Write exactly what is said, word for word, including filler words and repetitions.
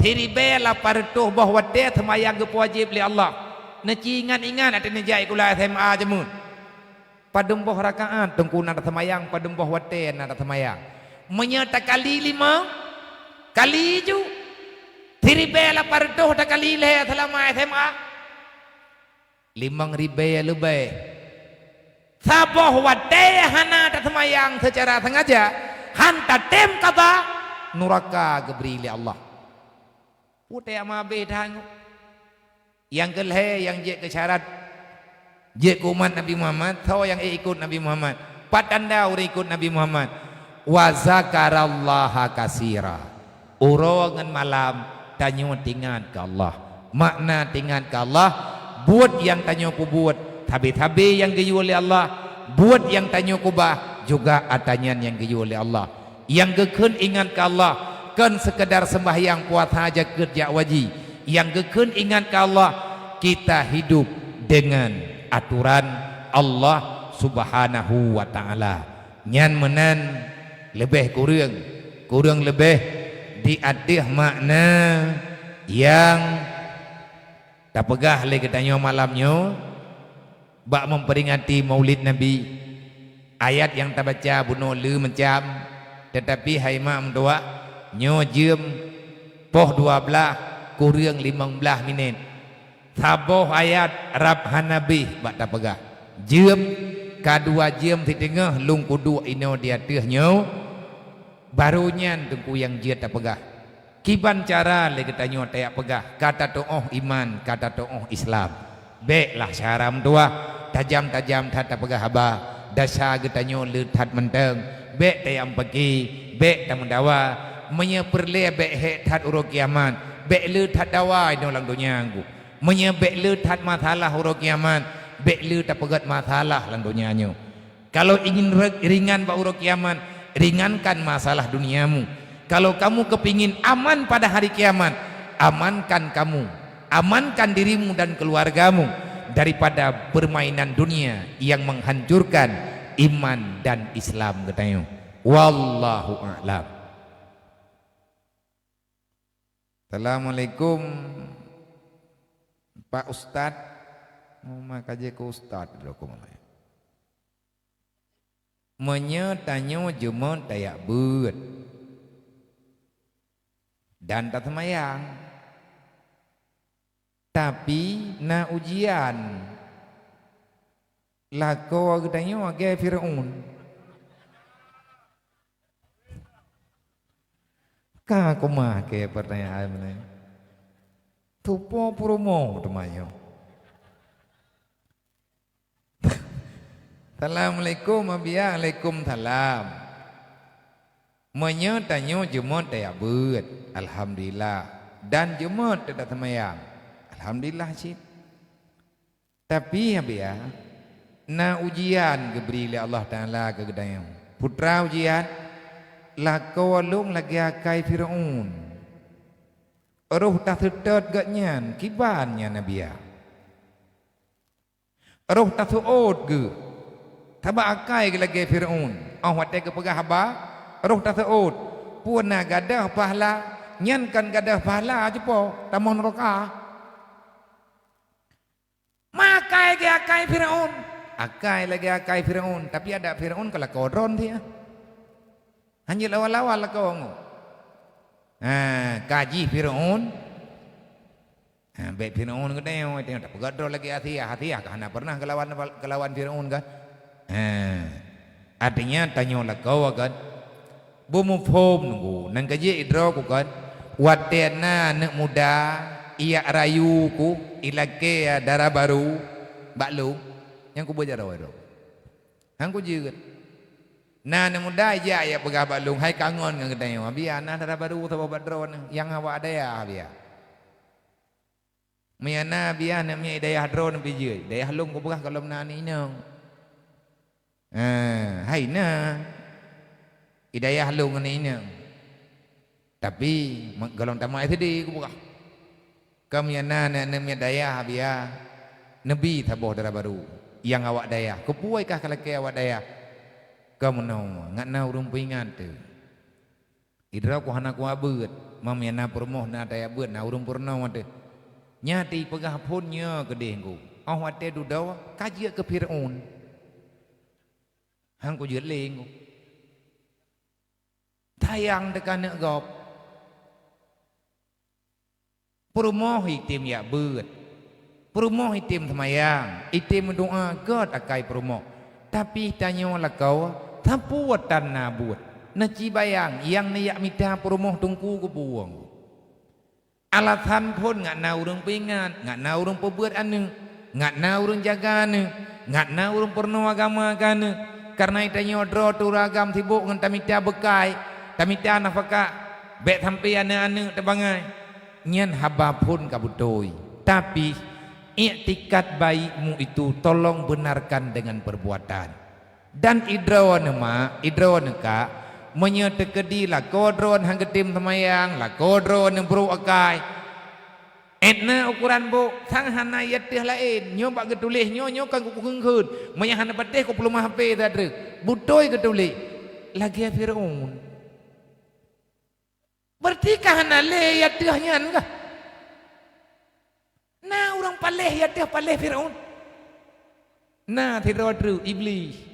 Siribèe lapan reutôh boh watèe seumayang geupeuwajéb lé Allah. Neuci ingat-ingat ateueh neujak sikula S M A jameun. Padum boh rakaat teungku na taseumayang, padum boh watèe na taseumayang. Meunyoe takali limong, kali ju. Siribèe lapan reutôh takali lhèe seulama S M A. Limong ribèe leubèh. Saboh watèe hana taseumayang seucara sengaja, han tatem qadha, nuraka geubri lé Allah. Peue teuh ma abéh that nyoe? Nyang keulhèe nyang jeuet keu syarat jeuet keu umat Nabi Muhammad, soe nyang ék ikot Nabi Muhammad? Pat tanda ureueng ikot Nabi Muhammad? Wa zakarallaha katsira. Uroe ngon malam tanyoe teuingat keu Allah. Makna teuingat keu Allah, buet nyang tanyoe peubuet, sabe-sabe nyang geuyue lé Allah, buet nyang tanyoe keubah juga ata nyan nyang geuyue lé Allah. Nyang geukheun ingat keu Allah, kon seukeudar seumbahyang puasa jakeuet jak waji. Nyang geukheun ingat keu Allah, kita hidup dengan aturan Allah Subhanahu wa Ta'ala. Nyan meunan leubeh kureueng, kureueng leubeh di ateueh makna nyang tapeugah lé geutanyoe malam nyoe bak memperingati Maulid Nabi. Ayat nyang tabaca bunoe le macam, teutapi hai mak meutuwah, nyoe jeuem poh dua blaih kureueng limong blaih minét. Saboh ayat rab hana beh bak tapeugah. Jeuem, ka dua jeuem siteungoh lôn kuduek inoe di ateueh nyoe, barô nyan teungku nyang jeuet tapeugah. Kiban cara lé geutanyoe tajak peugah, ka tatu'oh iman, ka tatu'oh Islam. Bèk lah syara meutuwah, tajam-tajam that tapeugah haba, desya geutanyoe le that mantong. Bèk tajak meupaké, bèk tameudawa. Meunyoe peureulèe bèk hék that uroe kiamat, bèk le that dawa inoe lam donya nyoe. Meunyoe bèk le that masalah uroe kiamat, bèk le tapeugèt masalah lam donya nyoe. Kalau ingin re-, ringan bak uroe kiamat, ringankan masalah duniamu. Kalau kamu kepingin aman pada hari kiamat, amankan kamu, amankan dirimu dan keluargamu daripada permainan dunia yang menghancurkan iman dan Islam geutanyoe. Wallahu a'lam. Assalamualaikum, Pak Ustaz. Maka jeuet keu Ustaz dulu aku mulai. Meunyoe tanyoe jeuet tajak beuet dan taseumayang, tapi na ujian, lakoe geutanyoe lagèe Fir'aun. Ka keumah keu pertanyaan nyoe. Tupo peurumoh teuma nyoe. Assalamualaikum, Abiya. Waalaikumsalam. Meunyoe tanyoe jeuet tajak beuet, alhamdulillah. Dan jeuet tajak seumayang, alhamdulillah cit. Tapi, Abiya, na ujian geubri lé Allah Taala keu geutanyoe. Peue teuma ujian? Lakoe lôn lagèe akai Fir'aun. Roh taseutôt geuh nyan, kiban nyan, Abiya. Roh taseuôt geuh. Sabab akai geuh lagèe Fir'aun. Óh watèe geupeugah haba, roh taseuôt. Peue na gadôh pahala, nyan kon gadôh pahala cupo, tamong nuraka. Makai geuh akai Fir'aun. Akai lagèe akai Fir'aun, tapi adak Fir'aun ka lakoe droe siat. Hanjeuet lawan-lawan lakoe ngon. Ha, ka jih Fir'aun. Ha, bèk Fir'aun geutanyoe, tanyoe tapeugah droe lagèe Asiah. Asiah ka hana pernah geulawan, geulawan Fir'aun kan? Ha. Artinya tanyoe lakoe kan? Beumuphom nunggu, nang ka jeuet droe ku kan? Watèe na aneuk muda, ijak rayu ku, ilakèe dara barô, bak lôn, nyang kuba jaroe droe. Han kujeuet. Na aneuk muda ijak, ijak peugah bak lôn, hai kangon ngon geutanyoe, Abiya, na dara barô saboh bak droeneuh, nyang awak dayah, Abiya. Meunyo na, Abiya, aneuk miet dayah droeneuh pih jeuet. Dayah lôn kupeugah gohlom na aneuk inong. Ha, hai na. Dayah lôn aneuk inong. Tapi, me-, gohlom tamat S D kupeugah. Ka meunyo na aneuk miet dayah, Abiya, neubi saboh dara barô nyang awak dayah. Keupeue kah ka lakèe awak dayah? Ka meunoe, ngat na ureueng peuingat teuh. Idroe ku hana kuabeuet. Mam nyang na peurumoh na tajak beuet, na ureuëng peurunoe teuh. Nyan teupeugah phon nyoe keudeh ngku. Óh watée dudoe ka jeuet keu Fir'aun. Han kujeuet lé ngku. Sayang teuka aneuk gob. Peurumoh item jak beuet. Peurumoh item seumayang, item meudoá gét akai peurumoh. Tapi tanyoe lakoe, sapeue tan na buet. Neucibayang nyang neujak mita peurumoh teungku keubueng. Alasan phon ngat na ureuëng peuingat, ngat na ureuëng peubeuet aneuk, ngat na ureuëng jaga aneuk, ngat na ureuëng peurunoe agama keu aneuk. Kareuna tanyoe droe teuh ureuëng agam sibok ngon tamita beukai, tamita nafakah, bék sampoe aneuk-aneuk teubangai. Nyan haba phon ka beutôi, tapi iktikad baikmu itu tolong benarkan dengan perbuatan. Dan idroeneuh mak, idroeneuh kak, meunyoe teukeudi lakoe droeneuh han geutem seumayang, lakoe droeneuh brok akai, étna ukoran bok, sang hana yateuh laén, nyoe bak geutuléh nyoe, nyoe kan kukheun-kheun, meunyoe hana patéh kupeuleumah hapé that treuk, beutôi geutuléh, lagée Fir'aun. Berarti ka hana lé yateuh nyan kah? Na ureuëng paléh yateuh paléh Fir'aun? Na sidroe treuk Iblih.